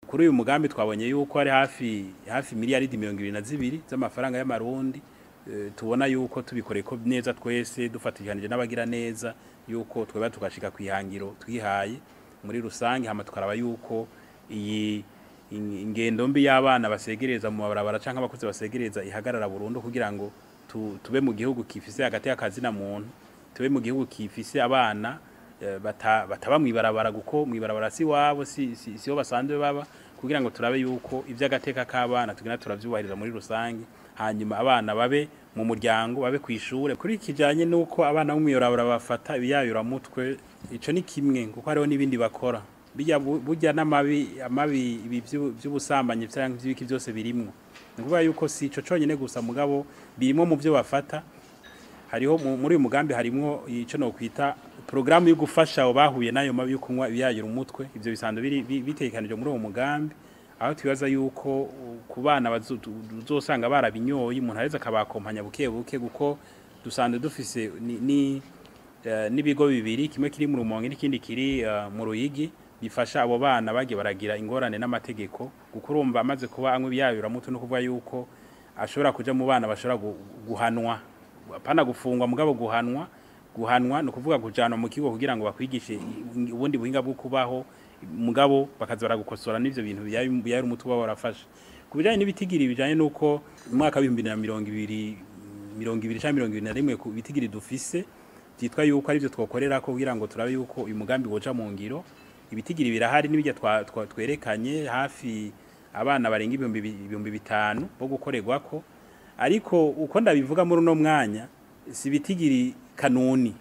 Kuri uyu mugambi twabonye yuko ari hafi miliyaridi 22 z'amafaranga y'amarundi. Tubona yuko tubikoreye ko neza twese dufatikanije n'abagira neza, yuko tweba tugashika kwihangiro twihaye muri rusange, hama tukaraba yuko iyi ingendo mbi y'abana basegereza mu mabarabara canke abakuze basegereza ihagarara burundu, kugira ngo tube mu gihugu kifise hagati y'akazina muntu, tube mu gihugu kifise abana bataba mw'ibarabara, kuko mw'ibarabara si wabo, si basanzwe baba, kugira ngo turabe yuko ivy'agateka k'abana tugenda turavyubahiriza muri rusange, hanyuma abana babe mu muryango, babe kw'ishure. Kuri kijanye nuko abana bo mw'ibarabara bafata ibiyayuramutwe, ico ni kimwe, kuko hariho n'ibindi bakora bijya burya n'amabi amabi, ibi vy'ubusambanyi canke ivy'ibiki byose birimwo. Ni ukuvuga yuko si ico conyene gusa, mugabo birimo mu vyo bafata. Hariho muri uyu mugambi harimwo ico nokwita porogaramu yo gufasha abo bahuye n'ayo mabi yo kunywa ibiyayura umutwe. Ivyo bisanzwe biri bitegekanijwe muri uwo mugambi, aho twibaza yuko ku bana uzosanga barabinyoye, umuntu areza akabakompanya buke buke, kuko dusanzwe dufise n'ibigo bibiri, kimwe kiri mu Rumonge n'ikindi kiri mu Ruyigi, bifasha abo bana bagiye baragira ingorane n'amategeko, kuko urumva amaze kuba anywa ibiyayuramutwe, no kuvuga yuko ashobora kuja mu bana bashobora guhanwa, apana gufungwa, mugabo guhanwa. Guhanwa ni ukuvuga kujanwa mu kigo kugira ngo bakwigishe ubundi buhinga bwo kubaho, mugabo bakaza baragukosora n'ivyo bintu biyayura umutwe uba warafashe. Ku bijanye n'ibitigiri bijanye n'uko mu mwaka wa 2020, 20 canke 21, ku bitigiri dufise vyitwa yuko arivyo twokorerako kugira ngo turabe yuko uyu mugambi woja mu ngiro, ibitigiri birahari n'ibijya twerekanye hafi abana barenga 5000 bo gukorerwako. Ariko uko ndabivuga muri uno mwanya, si ibitigiri kanuni,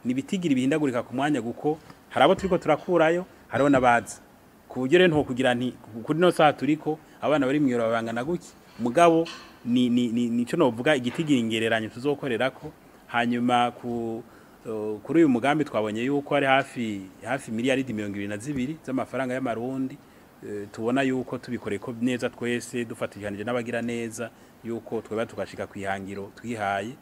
ni ibitigiri bihindagurika ku mwanya, kuko hari abo turiko turakurayo, hariho n'abaza, ku buryo rero ntokugira nti kuri no saha turiko abana bari mw'ibarabara bangana guki, mugabo ni nico novuga igitigiri ngereranyo tuzokorerako. Hanyuma kuri uyu mugambi twabonye yuko ari hafi miliyaridi 22 z'amafaranga y'amarundi. Tubona yuko tubikoreye ko neza twese dufatikanije n'abagira neza, yuko tweba tugashika kwihangiro twihaye.